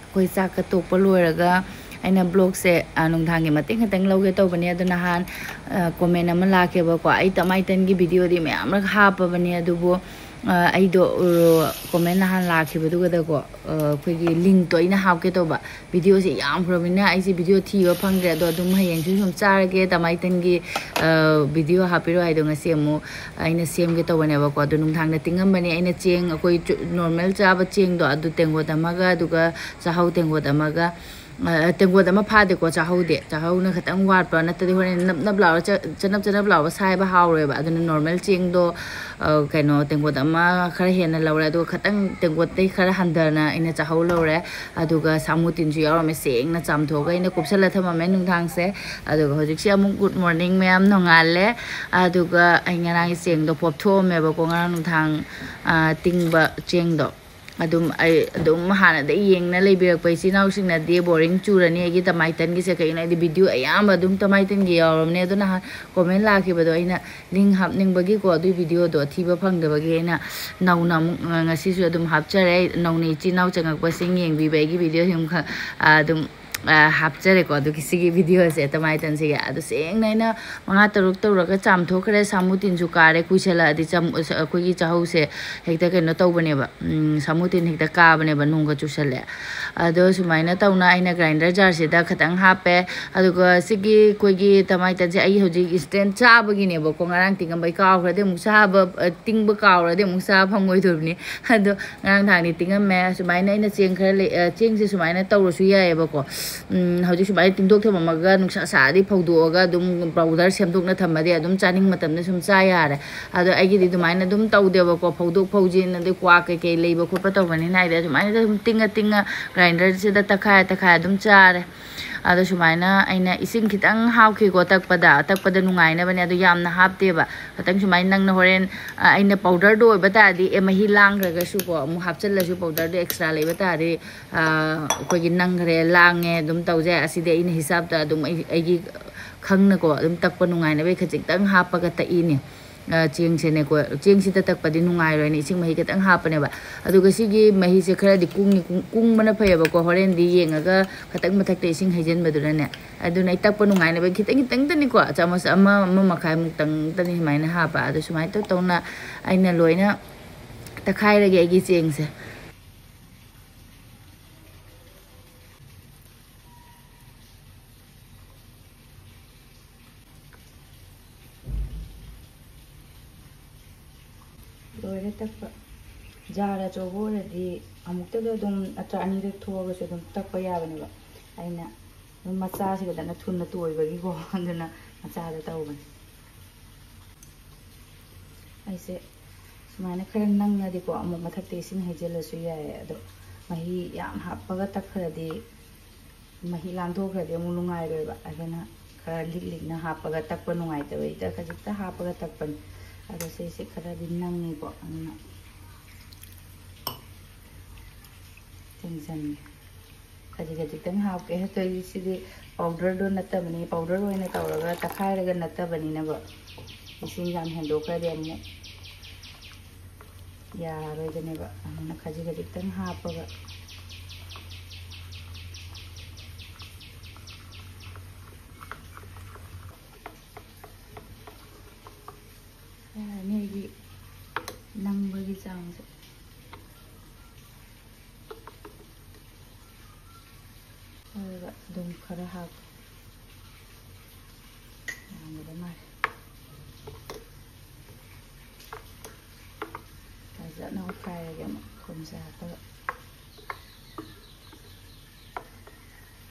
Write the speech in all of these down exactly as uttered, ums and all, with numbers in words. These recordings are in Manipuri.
ꯑꯩꯈꯣꯏ ꯆꯥꯛꯀ ꯇꯣꯛꯄ ꯂꯣꯏꯔꯒ ꯑꯩꯅ ꯕ꯭ꯂꯣꯛꯁꯦ ꯅꯨꯡꯗꯥꯡꯒꯤ ꯃꯇꯦꯛ ꯈꯛꯇꯪ ꯂꯧꯒꯦ ꯇꯧꯕꯅꯦ꯫ ꯑꯗꯣ ꯅꯍꯥꯟ ꯀꯣꯃꯦꯟ ꯑꯃ ꯂꯥꯛꯀꯦꯕꯀꯣ, ꯑꯩ ꯇꯃꯥꯏꯇꯟꯒꯤ ꯚꯤꯗꯤꯑꯣꯗꯤ ꯃꯌꯥꯝ ꯑꯃ ꯍꯥꯞꯄꯕꯅꯦ, ꯑꯗꯨꯕꯨ ꯑꯩꯗꯣ ꯀꯣꯃꯦꯟ ꯅꯍꯥꯟ ꯂꯥꯛꯈꯤꯕꯗꯨꯒꯗꯀꯣ, ꯑꯩꯈꯣꯏꯒꯤ ꯂꯤꯡꯛꯇꯣ ꯑꯩꯅ ꯍꯥꯞꯀꯦ ꯇꯧꯕ꯫ ꯚꯤꯗꯤꯑꯣꯁꯦ ꯌꯥꯝꯈ꯭ꯔꯕꯅꯤꯅ ꯑꯩꯁꯦ ꯚꯤꯗꯤꯑꯣ ꯊꯤꯕ ꯐꯪꯗ꯭ꯔꯦ꯫ ꯑꯗꯣ ꯑꯗꯨꯝ ꯍꯌꯦꯡꯁꯨ ꯁꯨꯝ ꯆꯥꯔꯒꯦ, ꯇꯃꯥꯏꯇꯟꯒꯤ ꯚꯤꯗꯤꯑꯣ ꯍꯥꯞꯄꯤꯔꯣ ꯍꯥꯏꯗꯣ ꯉꯁꯤ ꯑꯃꯨꯛ ꯑꯩꯅ ꯁꯦꯝꯒꯦ ꯇꯧꯕꯅꯦꯕꯀꯣ꯫ ꯑꯗꯣ ꯅꯨꯡꯗꯥꯡꯗ ꯇꯤꯡꯉꯝꯕꯅꯦ ꯑꯩꯅ ꯆꯦꯡ, ꯑꯩꯈꯣꯏ ꯅꯣꯔꯃꯦꯜ ꯆꯥꯕ ꯆꯦꯡꯗꯣ, ꯑꯗꯨ ꯇꯦꯡꯀꯣꯠ ꯑꯃꯒ, ꯑꯗꯨꯒ ꯆꯥꯛꯍꯧ ꯇꯦꯡꯀꯣꯠ ꯑꯃꯒ, ꯇꯦꯡꯀꯣꯠ ꯑꯃ ꯐꯥꯗꯦꯀꯣ ꯆꯥꯛꯍꯧꯗꯤ꯫ ꯆꯥꯛꯍꯧꯅ ꯈꯤꯇꯪ ꯋꯥꯠꯄ ꯅꯠꯇ꯭ꯔꯗꯤ ꯍꯣꯔꯦꯟ ꯅꯞ ꯅꯞ ꯂꯥꯎꯔ, ꯆꯅꯞ ꯆꯅꯞ ꯂꯥꯎꯕ ꯁꯥꯏꯕ ꯍꯥꯎꯔꯣꯏꯕ꯫ ꯑꯗꯨꯅ ꯅꯣꯔꯃꯦꯜ ꯆꯦꯡꯗꯣ ꯀꯩꯅꯣ, ꯇꯦꯡꯀꯣꯠ ꯑꯃ ꯈꯔ ꯍꯦꯟꯅ ꯂꯧꯔꯦ, ꯑꯗꯨꯒ ꯈꯤꯇꯪ ꯇꯦꯡꯀꯣꯠꯇꯩ ꯈꯔ ꯍꯟꯊꯅ ꯑꯩꯅ ꯆꯥꯛꯍꯧ ꯂꯧꯔꯦ꯫ ꯑꯗꯨꯒ ꯁꯥꯃꯨ ꯇꯤꯟꯁꯨ ꯌꯥꯎꯔꯝꯃꯦ, ꯁꯦꯡꯅ ꯆꯥꯝꯊꯣꯛꯑꯒ ꯑꯩꯅ ꯀꯨꯞꯁꯜꯂ ꯊꯝꯃꯝꯃꯦ ꯅꯨꯡꯗꯥꯡꯁꯦ꯫ ꯑꯗꯨꯒ ꯍꯧꯖꯤꯛꯁꯦ ꯑꯃꯨꯛ ꯒꯨꯗ ꯃꯣꯔꯅꯤꯡ ꯃꯌꯥꯝ ꯅꯣꯡꯉꯥꯜꯂꯦ꯫ ꯑꯗꯨꯒ ꯑꯩ ꯉꯔꯥꯡꯒꯤ ꯆꯦꯡꯗꯣ ꯄꯣꯞꯊꯣꯛꯑꯝꯃꯦꯕꯀꯣ, ꯉꯔꯥꯡ ꯅꯨꯡꯗꯥꯡ ꯇꯤꯡꯕ ꯆꯦꯡꯗꯣ꯫ ꯑꯗꯨꯝ ꯑꯩ ꯑꯗꯨꯝ ꯍꯥꯟꯅꯗꯩ ꯌꯦꯡꯅ ꯂꯩꯕꯤꯔꯛꯄ ꯏꯆꯤꯟ ꯏꯅꯥꯎꯁꯤꯡꯅꯗꯤ ꯕꯣꯔꯤꯡ ꯆꯨꯔꯅꯤ ꯑꯩꯒꯤ ꯇꯃꯥꯏꯇꯟꯒꯤꯁꯦ꯫ ꯀꯩꯒꯤꯅꯣ ꯍꯥꯏꯗꯤ ꯚꯤꯗꯤꯑꯣ ꯑꯌꯥꯝꯕ ꯑꯗꯨꯝ ꯇꯃꯥꯏꯇꯟꯒꯤ ꯌꯥꯎꯔꯕꯅꯦ꯫ ꯑꯗꯣ ꯅꯍꯥꯟ ꯀꯣꯃꯦꯟ ꯂꯥꯛꯈꯤꯕꯗꯣ ꯑꯩꯅ ꯂꯤꯡ ꯍꯥꯞꯅꯤꯡꯕꯒꯤꯀꯣ, ꯑꯗꯨꯏ ꯚꯤꯗꯤꯑꯣꯗꯣ ꯊꯤꯕ ꯐꯪꯗꯕꯒꯤ ꯑꯩꯅ ꯅꯧꯅ ꯑꯃꯨꯛ ꯉꯁꯤꯁꯨ ꯑꯗꯨꯝ ꯍꯥꯞꯆꯔꯦ꯫ ꯅꯧꯅ ꯏꯆꯤꯟ ꯏꯅꯥꯎ ꯆꯪꯉꯛꯄꯁꯤꯡ ꯌꯦꯡꯕꯤꯕ ꯑꯩꯒꯤ ꯚꯤꯗꯤꯑꯣꯁꯤꯡ ꯑꯗꯨꯝ ꯍꯥꯞꯆꯔꯦꯀꯣ꯫ ꯑꯗꯨꯒꯤ ꯁꯤꯒꯤ ꯚꯤꯗꯤꯑꯣꯁꯦ ꯇꯃꯥꯏꯇꯟꯁꯤꯒꯤ ꯑꯗꯨ ꯁꯦꯡꯅ ꯑꯩꯅ ꯃꯉꯥ ꯇꯔꯨꯛ ꯇꯧꯔꯒ ꯆꯥꯝꯊꯣꯛꯈ꯭ꯔꯦ꯫ ꯁꯥꯃꯨ ꯇꯤꯟꯁꯨ ꯀꯥꯔꯦ, ꯀꯨꯏꯁꯜꯂꯛꯑꯗꯤ ꯑꯩꯈꯣꯏꯒꯤ ꯆꯥꯛꯍꯧꯁꯦ ꯍꯦꯛꯇ ꯀꯩꯅꯣ ꯇꯧꯕꯅꯦꯕ, ꯁꯥꯃꯨ ꯇꯤꯟ ꯍꯦꯛꯇ ꯀꯥꯕꯅꯦꯕ ꯅꯣꯡꯒ ꯆꯨꯁꯜꯂꯦ꯫ ꯑꯗꯣ ꯁꯨꯃꯥꯏꯅ ꯇꯧꯅ ꯑꯩꯅ ꯒ꯭ꯔꯥꯏꯟꯗꯔ ꯖꯥꯔꯁꯤꯗ ꯈꯤꯇꯪ ꯍꯥꯞꯄꯦ꯫ ꯑꯗꯨꯒ ꯁꯤꯒꯤ ꯑꯩꯈꯣꯏꯒꯤ ꯇꯃꯥꯏꯇꯟꯁꯦ ꯑꯩ ꯍꯧꯖꯤꯛ ꯏꯟꯁꯇꯦꯟ ꯆꯥꯕꯒꯤꯅꯦꯕꯀꯣ꯫ ꯉꯔꯥꯡ ꯇꯤꯡꯉꯝꯕꯩ ꯀꯥꯎꯈ꯭ꯔꯗꯤ ꯑꯃꯨꯛ ꯆꯥꯕ, ꯇꯤꯡꯕ ꯀꯥꯎꯔꯗꯤ ꯑꯃꯨꯛ ꯆꯥꯕ ꯐꯪꯉꯣꯏꯗꯣꯔꯤꯕꯅꯤ꯫ ꯑꯗꯣ ꯉꯔꯥꯡ ꯅꯍꯥꯟꯗꯤ ꯇꯤꯡꯉꯝꯃꯦ꯫ ꯁꯨꯃꯥꯏꯅ ꯑꯩꯅ ꯆꯦꯡ ꯈꯔ ꯂꯩ, ꯆꯦꯡꯁꯦ ꯁꯨꯃꯥꯏꯅ ꯇꯧꯔꯁꯨ ꯌꯥꯏꯑꯕꯀꯣ꯫ ꯍꯧꯖꯤꯛ ꯁꯨꯃꯥꯏꯅ ꯇꯤꯡꯊꯣꯛ ꯊꯝꯃꯝꯃꯒ ꯅꯨꯡꯁꯥ ꯁꯥꯔꯗꯤ ꯐꯧꯗꯣꯛꯑꯒ ꯑꯗꯨꯝ ꯄꯥꯎꯗꯔ ꯁꯦꯝꯗꯣꯛꯅ ꯊꯝꯃꯗꯤ ꯑꯗꯨꯝ ꯆꯥꯅꯤꯡ ꯃꯇꯝꯗ ꯁꯨꯝ ꯆꯥ ꯌꯥꯔꯦ꯫ ꯑꯗꯣ ꯑꯩꯒꯤꯗꯤ ꯑꯗꯨꯃꯥꯏꯅ ꯑꯗꯨꯝ ꯇꯧꯗꯦꯕꯀꯣ, ꯐꯧꯗꯣꯛ ꯐꯧꯖꯤꯟ ꯑꯗꯩ ꯀ꯭ꯋꯥ ꯀꯩꯀꯩ ꯂꯩꯕ ꯈꯣꯠꯄ ꯇꯧꯕꯅꯤꯅ ꯍꯥꯏꯗꯤ ꯑꯗꯨꯃꯥꯏꯅ ꯑꯗꯨꯝ ꯇꯤꯡꯉ ꯇꯤꯡꯉ ꯒ꯭ꯔꯥꯏꯟꯗꯔꯁꯤꯗ ꯇꯛꯈꯥꯏ ꯇꯛꯈꯥꯏ ꯑꯗꯨꯝ ꯆꯥꯔꯦ꯫ ꯑꯗꯣ ꯁꯨꯃꯥꯏꯅ ꯑꯩꯅ ꯏꯁꯤꯡ ꯈꯤꯇꯪ ꯍꯥꯞꯈꯤꯀꯣ ꯇꯛꯄꯗ, ꯇꯛꯄꯗ ꯅꯨꯡꯉꯥꯏꯅꯕꯅꯦ꯫ ꯑꯗꯣ ꯌꯥꯝꯅ ꯍꯥꯞꯇꯦꯕ, ꯈꯤꯇꯪ ꯁꯨꯃꯥꯏꯅ ꯅꯪꯅ ꯍꯣꯔꯦꯟ ꯑꯩꯅ ꯄꯥꯎꯗꯔꯗꯣ ꯑꯣꯏꯕ ꯇꯥꯔꯗꯤ ꯑꯦ ꯃꯍꯤ ꯂꯥꯡꯈ꯭ꯔꯒꯁꯨꯀꯣ ꯑꯃꯨꯛ ꯍꯥꯞꯆꯤꯜꯂꯁꯨ ꯄꯥꯎꯗꯔꯗꯣ ꯑꯦꯛꯁꯇ꯭ꯔꯥ ꯂꯩꯕ ꯇꯥꯔꯗꯤ ꯑꯩꯈꯣꯏꯒꯤ ꯅꯪꯈ꯭ꯔꯦ ꯂꯥꯡꯉꯦ ꯑꯗꯨꯝ ꯇꯧꯖꯩ꯫ ꯑꯁꯤꯗꯤ ꯑꯩꯅ ꯍꯤꯁꯥꯞꯇ ꯑꯗꯨꯝ ꯑꯩ ꯑꯩꯒꯤ ꯈꯪꯅꯀꯣ ꯑꯗꯨꯝ ꯇꯛꯄ ꯅꯨꯡꯉꯥꯏꯅꯕ ꯈꯖꯤꯛꯇꯪ ꯍꯥꯞꯄꯒ ꯇꯛꯏꯅꯦ꯫ ꯑ, ꯆꯦꯡꯁꯦꯅꯦꯀꯣ, ꯆꯦꯡꯁꯤꯗ ꯇꯛꯄꯗꯤ ꯅꯨꯡꯉꯥꯏꯔꯣꯏꯅ ꯏꯁꯤꯡ ꯃꯍꯤ ꯈꯤꯇꯪ ꯍꯥꯞꯄꯅꯦꯕ꯫ ꯑꯗꯨꯒ ꯁꯤꯒꯤ ꯃꯍꯤꯁꯦ ꯈꯔꯗꯤ ꯀꯨꯡꯅꯤ, ꯀꯨꯡ-, ꯀꯨꯡꯕꯅ ꯐꯩꯌꯦꯕꯀꯣ, ꯍꯣꯔꯦꯟꯗꯤ ꯌꯦꯡꯉꯒ ꯈꯤꯇꯪ ꯃꯊꯛꯇ ꯏꯁꯤꯡ ꯍꯩꯖꯤꯟꯕꯗꯨꯅꯅꯦ꯫ ꯑꯗꯨꯅ ꯑꯩ ꯇꯛꯄ ꯅꯨꯡꯉꯥꯏꯅꯕ ꯈꯤꯇꯪ ꯈꯤꯇꯪꯗꯅꯤꯀꯣ, ꯆꯥꯃꯁ ꯑꯃ, ꯑꯃ ꯃꯈꯥꯏꯃꯨꯛꯇꯪꯗꯅꯤ ꯁꯨꯃꯥꯏꯅ ꯍꯥꯞꯄ꯫ ꯑꯗꯣ ꯁꯨꯃꯥꯏꯅ ꯇꯧ ꯇꯧꯅ ꯑꯩꯅ ꯂꯣꯏꯅ ꯇꯛꯈꯥꯏꯔꯒꯦ ꯑꯩꯒꯤ ꯆꯦꯡꯁꯦ꯫ ꯂꯣꯏꯔꯦ ꯇꯛꯄ꯫ ꯖꯥꯔ ꯑꯆꯧꯕ ꯑꯣꯏꯔꯗꯤ ꯑꯃꯨꯛꯇꯗ ꯑꯗꯨꯝ ꯑꯆꯥ ꯑꯅꯤꯔꯛ ꯊꯣꯛꯑꯒꯁꯨ ꯑꯗꯨꯝ ꯇꯛꯄ ꯌꯥꯕꯅꯦꯕ꯫ ꯑꯩꯅ ꯑꯗꯨꯝ ꯃꯆꯥꯁꯤꯒꯗꯅ ꯊꯨꯅ ꯇꯣꯏꯕꯒꯤꯀꯣ, ꯑꯗꯨꯅ ꯃꯆꯥꯗ ꯇꯧꯕꯅꯦ꯫ ꯑꯩꯁꯦ ꯁꯨꯃꯥꯏꯅ ꯈꯔ ꯅꯪꯉꯗꯤꯀꯣ, ꯑꯃꯨꯛ ꯃꯊꯛꯇ ꯏꯁꯤꯡ ꯍꯩꯖꯤꯜꯂꯁꯨ ꯌꯥꯏ꯫ ꯑꯗꯣ ꯃꯍꯤ ꯌꯥꯝ ꯍꯥꯞꯄꯒ ꯇꯛꯈ꯭ꯔꯗꯤ, ꯃꯍꯤ ꯂꯥꯡꯊꯣꯛꯈ꯭ꯔꯗꯤ ꯑꯃꯨꯛ ꯅꯨꯡꯉꯥꯏꯔꯣꯏꯕ꯫ ꯑꯗꯨꯅ ꯈꯔ ꯂꯤꯛ ꯂꯤꯛꯅ ꯍꯥꯞꯄꯒ ꯇꯛꯄ ꯅꯨꯡꯉꯥꯏꯇꯕꯩꯗ ꯈꯖꯤꯛꯇ ꯍꯥꯞꯄꯒ ꯇꯛꯄꯅꯤ꯫ ꯑꯗꯣ ꯁꯤꯁꯦ ꯈꯔꯗꯤ ꯅꯪꯉꯤꯀꯣ, ꯑꯗꯨꯅ ꯆꯤꯡꯁꯤꯟꯒꯦ꯫ ꯈꯖꯤꯛ ꯈꯖꯤꯛꯇꯪ ꯍꯥꯞꯀꯦ꯫ ꯅꯠꯇ꯭ꯔꯗꯤ ꯁꯤꯗꯤ ꯄꯥꯎꯗꯔꯗꯣ ꯅꯠꯇꯕꯅꯤ, ꯄꯥꯎꯗꯔ ꯑꯣꯏꯅ ꯇꯧꯔꯒ ꯇꯛꯈꯥꯏꯔꯒ ꯅꯠꯇꯕꯅꯤꯅꯀꯣ, ꯏꯁꯤꯡ ꯌꯥꯝ ꯍꯦꯟꯗꯣꯛꯈ꯭ꯔꯗꯤ ꯑꯃꯨꯛ ꯌꯥꯔꯔꯣꯏꯗꯅꯦꯕ꯫ ꯑꯗꯨꯅ ꯈꯖꯤꯛ ꯈꯖꯤꯛꯇꯪ ꯍꯥꯞꯄꯒ ꯌꯥꯔꯅꯤ ꯑꯩꯒꯤ ꯅꯪꯕꯒꯤ ꯆꯥꯡꯁꯦ꯫ ꯑꯗꯨꯒ ꯑꯗꯨꯝ ꯈꯔ ꯍꯥꯞꯄꯣ꯫ ꯌꯥꯝꯒꯗ ꯃꯥꯜꯂꯦ꯫ ꯐꯖꯅ ꯑꯣꯠꯈꯥꯏꯔꯒꯦ ꯑꯃꯨꯛ ꯊꯨꯝꯁꯦ ꯍꯥꯞꯄꯒ꯫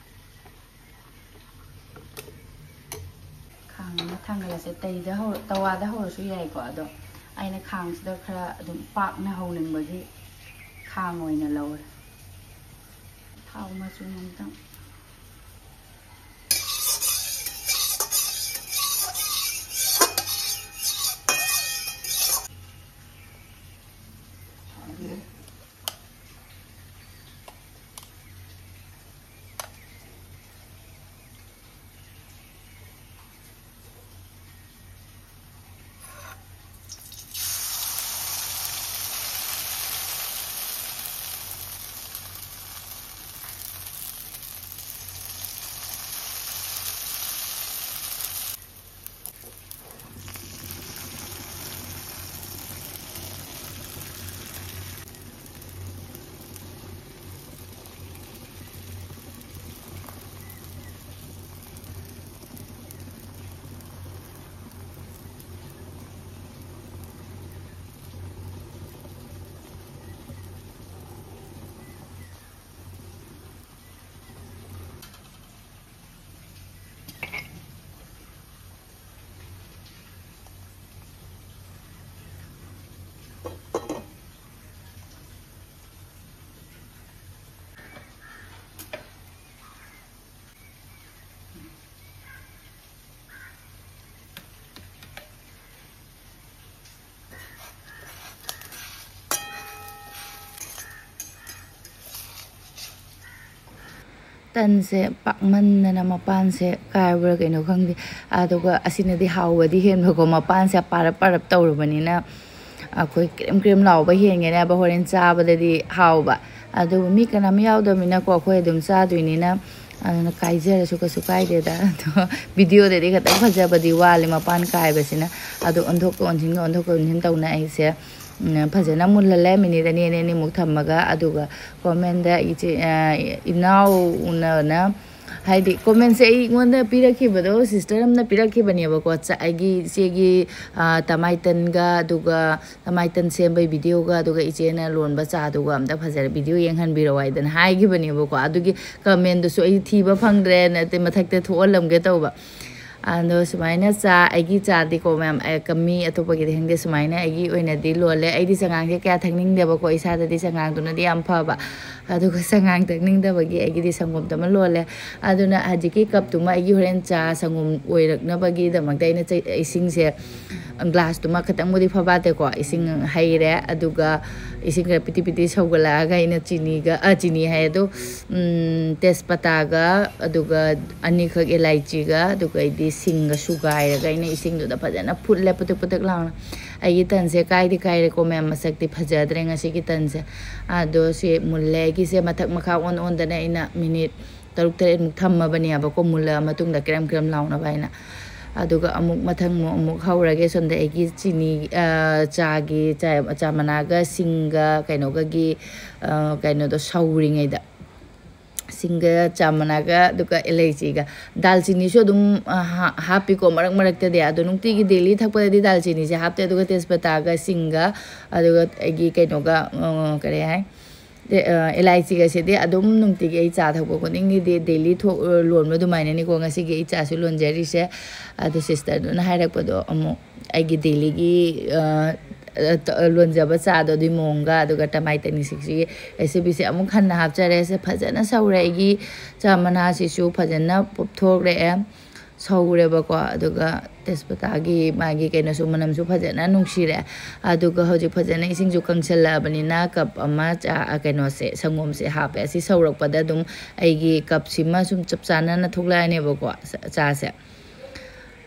ꯈꯥꯡ ꯑꯃ ꯊꯥꯡꯒꯠꯂꯁꯦ꯫ ꯇꯩꯗ ꯍꯧ-, ꯇꯋꯥꯗ ꯍꯧꯔꯁꯨ ꯌꯥꯏꯀꯣ, ꯑꯗꯣ ꯑꯩꯅ ꯈꯥꯡꯁꯤꯗ ꯈꯔ ꯑꯗꯨꯝ ꯄꯥꯛꯅ ꯍꯧꯅꯤꯡꯕꯒꯤ ꯈꯥꯡ ꯑꯣꯏꯅ ꯂꯧꯔꯦ꯫ ꯊꯥꯎ ꯃꯆꯨꯝ ꯑꯝꯇꯪ꯫ ꯇꯟꯁꯦ ꯄꯥꯛꯃꯟꯗꯅ ꯃꯄꯥꯟꯁꯦ ꯀꯥꯏꯕ꯭ꯔꯥ ꯀꯩꯅꯣ ꯈꯪꯗꯦ꯫ ꯑꯗꯨꯒ ꯑꯁꯤꯅꯗꯤ ꯍꯥꯎꯕꯗꯤ ꯍꯦꯟꯕꯀꯣ, ꯃꯄꯥꯟꯁꯦ ꯄꯥꯔꯞ ꯄꯥꯔꯞ ꯇꯧꯔꯕꯅꯤꯅ ꯑꯩꯈꯣꯏ ꯀ꯭ꯔꯦꯝ ꯀ꯭ꯔꯦꯝ ꯂꯥꯎꯕ ꯍꯦꯟꯒꯅꯦꯕ ꯍꯣꯔꯦꯟ ꯆꯥꯕꯗꯗꯤ ꯍꯥꯎꯕ꯫ ꯑꯗꯨꯕꯨ ꯃꯤ ꯀꯅꯥꯝ ꯌꯥꯎꯗꯕꯅꯤꯅꯀꯣ, ꯑꯩꯈꯣꯏ ꯑꯗꯨꯝ ꯆꯥꯗꯣꯏꯅꯤꯅ, ꯑꯗꯨꯅ ꯀꯥꯏꯖꯔꯁꯨ ꯀꯩꯁꯨ ꯀꯥꯏꯗꯦꯗ꯫ ꯑꯗꯣ ꯚꯤꯗꯤꯑꯣꯗꯗꯤ ꯈꯤꯇꯪ ꯐꯖꯕꯗꯤ ꯋꯥꯠꯂꯤ ꯃꯄꯥꯟ ꯀꯥꯏꯕꯁꯤꯅ꯫ ꯑꯗꯣ ꯑꯣꯟꯊꯣꯛꯀ ꯑꯣꯟꯁꯤꯟꯒ ꯑꯣꯟꯊꯣꯛꯀ ꯑꯣꯟꯁꯤꯟ ꯇꯧꯅ ꯑꯩꯁꯦ, ꯎꯝ, ꯐꯖꯅ ꯃꯨꯜꯍꯜꯂꯦ ꯃꯤꯅꯤꯠ ꯑꯅꯤ, ꯑꯅꯤ, ꯑꯅꯤꯃꯨꯛ ꯊꯝꯃꯒ꯫ ꯑꯗꯨꯒ ꯀꯣꯃꯦꯟꯗ ꯏꯆꯦ, ꯑ, ꯏꯅꯥꯎꯅꯅ, ꯍꯥꯏꯗꯤ ꯀꯣꯃꯦꯟꯁꯦ ꯑꯩꯉꯣꯟꯗ ꯄꯤꯔꯛꯈꯤꯕꯗꯣ, ꯁꯤꯁꯇꯔ ꯑꯃꯅ ꯄꯤꯔꯛꯈꯤꯕꯅꯦꯕꯀꯣ, ꯆ-, ꯑꯩꯒꯤ ꯏꯆꯦꯒꯤ, ꯑ, ꯇꯃꯥꯏꯇꯟꯒ, ꯑꯗꯨꯒ ꯇꯃꯥꯏꯇꯟ ꯁꯦꯝꯕꯒꯤ ꯚꯤꯗꯤꯑꯣꯒ, ꯑꯗꯨꯒ ꯏꯆꯦꯅ ꯂꯣꯟꯕ ꯆꯥꯗꯨꯒ ꯑꯝꯇ ꯐꯖꯅ ꯚꯤꯗꯤꯑꯣ ꯌꯦꯡꯍꯟꯕꯤꯔꯛꯑꯣ ꯍꯥꯏꯗꯅ ꯍꯥꯏꯈꯤꯕꯅꯦꯕꯀꯣ꯫ ꯑꯗꯨꯒꯤ ꯀꯃꯦꯟꯗꯨꯁꯨ ꯑꯩ ꯊꯤꯕ ꯐꯪꯗ꯭ꯔꯦ, ꯅꯠꯇꯦ, ꯃꯊꯛꯇ ꯊꯣꯛꯍꯜꯂꯝꯒꯦ ꯇꯧꯕ꯫ ꯑꯗꯣ ꯁꯨꯃꯥꯏꯅ ꯆꯥ, ꯑꯩꯒꯤ ꯆꯥꯗꯤꯀꯣ ꯃꯌꯥꯝ, ꯑꯦ, ꯀ-, ꯃꯤ ꯑꯇꯣꯞꯄꯒꯤꯗꯤ ꯈꯪꯗꯦ, ꯁꯨꯃꯥꯏꯅ ꯑꯩꯒꯤ ꯑꯣꯏꯅꯗꯤ ꯂꯣꯜꯂꯦ꯫ ꯑꯩꯗꯤ ꯆꯉꯥꯡꯁꯦ ꯀꯌꯥ ꯊꯛꯅꯤꯡꯗꯦꯕꯀꯣ, ꯏꯁꯥꯗꯗꯤ ꯆꯉꯥꯡꯗꯨꯅꯗꯤ ꯌꯥꯝ ꯐꯕ꯫ ꯑꯗꯨꯒ ꯆꯉꯥꯡ ꯊꯛꯅꯤꯡꯗꯕꯒꯤ ꯑꯩꯒꯤꯗꯤ ꯁꯪꯒꯣꯝꯗꯨꯃ ꯂꯣꯜꯂꯦ꯫ ꯑꯗꯨꯅ ꯍꯧꯖꯤꯛꯀꯤ ꯀꯞꯇꯨꯃ ꯑꯩꯒꯤ ꯍꯣꯔꯦꯟ ꯆꯥ ꯁꯪꯒꯣꯝ ꯑꯣꯏꯔꯛꯅꯕꯒꯤꯗꯃꯛꯇ ꯑꯩꯅ ꯆꯩ-, ꯏꯁꯤꯡꯁꯦ ꯒ꯭ꯂꯥꯁꯇꯨꯃ ꯈꯤꯇꯪꯕꯨꯗꯤ ꯐꯕꯥꯠꯇꯦꯀꯣ, ꯏꯁꯤꯡ ꯍꯩꯔꯦ꯫ ꯑꯗꯨꯒ ꯏꯁꯤꯡ ꯈꯔ ꯄꯤꯇꯤ ꯄꯤꯇꯤ ꯁꯧꯒꯠꯂꯛꯑꯒ ꯑꯩꯅ ꯆꯤꯅꯤꯒ, ꯑ, ꯆꯤꯅꯤ ꯍꯥꯏ ꯑꯗꯣ, ꯎꯝ, ꯇꯦꯖꯄꯇꯥꯒ, ꯑꯗꯨꯒ ꯑꯅꯤꯈꯛ ꯏꯂꯥꯏꯆꯤꯒ, ꯑꯗꯨꯒ ꯑꯩꯗꯤ ꯁꯤꯡꯒ ꯁꯨꯒꯥꯏꯔꯒ ꯑꯩꯅ ꯏꯁꯤꯡꯗꯨꯗ ꯐꯖꯅ ꯐꯨꯠꯂꯦ, ꯄꯨꯇꯛ ꯄꯨꯇꯛ ꯂꯥꯎꯅ꯫ ꯑꯩꯒꯤ ꯇꯟꯁꯦ ꯀꯥꯏꯗꯤ ꯀꯥꯏꯔꯦꯀꯣ ꯃꯌꯥꯝ, ꯃꯁꯛꯇꯤ ꯐꯖꯗ꯭ꯔꯦ ꯉꯁꯤꯒꯤ ꯇꯟꯁꯦ꯫ ꯑꯗꯣ ꯁꯤ ꯃꯨꯜꯂꯦ, ꯑꯩꯒꯤꯁꯦ ꯃꯊꯛ ꯃꯈꯥ ꯑꯣꯟ ꯑꯣꯟꯗꯅ ꯑꯩꯅ ꯃꯤꯅꯤꯠ ꯇꯔꯨꯛ ꯇꯔꯦꯠꯃꯨꯛ ꯊꯝꯃꯕꯅꯦꯕꯀꯣ, ꯃꯨꯜꯂ ꯃꯇꯨꯡꯗ ꯀ꯭ꯔꯦꯝ ꯀ꯭ꯔꯦꯝ ꯂꯥꯎꯅꯕ ꯍꯥꯏꯅ꯫ ꯑꯗꯨꯒ ꯑꯃꯨꯛ ꯃꯊꯪ ꯑꯃꯨꯛ, ꯑꯃꯨꯛ ꯍꯧꯔꯒꯦ꯫ ꯁꯣꯝꯗ ꯑꯩꯒꯤ ꯆꯤꯅꯤ, ꯑ, ꯆꯥꯒꯤ ꯆꯥ, ꯆꯥ ꯃꯅꯥꯒ ꯁꯤꯡꯒ ꯀꯩꯅꯣꯒꯒꯤ, ꯑ, ꯀꯩꯅꯣꯗꯣ ꯁꯧꯔꯤꯉꯩꯗ, ꯁꯤꯡꯒ ꯆꯥ ꯃꯅꯥꯒ ꯑꯗꯨꯒ ꯏꯂꯩꯆꯤꯒ, ꯗꯥꯜꯆꯤꯅꯤꯁꯨ ꯑꯗꯨꯝ, ꯑ, ꯍꯥ-, ꯍꯥꯞꯄꯤꯀꯣ ꯃꯔꯛ ꯃꯔꯛꯇꯗꯤ꯫ ꯑꯗꯣ ꯅꯨꯡꯇꯤꯒꯤ ꯗꯦꯂꯤ ꯊꯛꯄꯗꯗꯤ ꯗꯥꯜꯆꯤꯅꯤꯁꯦ ꯍꯥꯞꯇꯦ꯫ ꯑꯗꯨꯒ ꯇꯦꯖꯄꯇꯥꯒ ꯁꯤꯡꯒ, ꯑꯗꯨꯒ ꯑꯩꯒꯤ ꯀꯩꯅꯣꯒ, ꯑ, ꯀꯔꯤ ꯍꯥꯏ, ꯇꯦ-, ꯑ, ꯏꯂꯥꯏꯆꯤꯒꯁꯤꯗꯤ ꯑꯗꯨꯝ ꯅꯨꯡꯇꯤꯒꯤ ꯑꯩ ꯆꯥ ꯊꯛꯄ ꯈꯨꯗꯤꯡꯒꯤꯗꯤ ꯗꯦꯂꯤ ꯊꯣꯛ-, ꯂꯣꯟꯕ ꯑꯗꯨꯃꯥꯏꯅꯅꯤꯀꯣ ꯉꯁꯤꯒꯤ ꯑꯩ ꯆꯥꯁꯨ ꯂꯣꯟꯖꯔꯤꯁꯦ꯫ ꯑꯗꯣ ꯁꯤꯁꯇꯔꯗꯨꯅ ꯍꯥꯏꯔꯛꯄꯗꯣ ꯑꯃꯨꯛ ꯑꯩꯒꯤ ꯗꯦꯂꯤꯒꯤ, ꯑ, ꯑ, ꯇ-, ꯂꯣꯟꯖꯕ ꯆꯥꯗꯣ ꯑꯗꯨꯒꯤ ꯃꯑꯣꯡꯒ, ꯑꯗꯨꯒ ꯇꯃꯥꯏ ꯇꯅꯤꯁꯤꯛꯁꯤꯒꯤ ꯔꯦꯁꯤꯄꯤꯁꯦ ꯑꯃꯨꯛ ꯍꯟꯅ ꯍꯥꯞꯆꯔꯦ꯫ ꯁꯦ ꯐꯖꯅ ꯁꯧꯔꯦ, ꯑꯩꯒꯤ ꯆꯥ ꯃꯅꯥꯁꯤꯁꯨ ꯐꯖꯅ ꯄꯣꯞꯊꯣꯛꯂꯛꯑꯦ꯫ ꯁꯧꯔꯦꯕꯀꯣ꯫ ꯑꯗꯨꯒ ꯇꯦꯖꯄꯇꯥꯒꯤ ꯃꯥꯒꯤ ꯀꯩꯅꯣꯁꯨ, ꯃꯅꯝꯁꯨ ꯐꯖꯅ ꯅꯨꯡꯁꯤꯔꯦ꯫ ꯑꯗꯨꯒ ꯍꯧꯖꯤꯛ ꯐꯖꯅ ꯏꯁꯤꯡꯁꯨ ꯀꯪꯁꯜꯂꯛꯑꯕꯅꯤꯅ, ꯀꯞ ꯑꯃ ꯆꯥ, ꯀꯩꯅꯣꯁꯦ, ꯁꯪꯒꯣꯝꯁꯦ ꯍꯥꯞꯄꯦ꯫ ꯑꯁꯤ ꯁꯧꯔꯛꯄꯗ ꯑꯗꯨꯝ ꯑꯩꯒꯤ ꯀꯞꯁꯤꯃ ꯁꯨꯝ ꯆꯞ ꯆꯥꯅꯅ ꯊꯣꯛꯂꯛꯑꯅꯦꯕꯀꯣ, ꯆꯥ-, ꯆꯥꯁꯦ꯫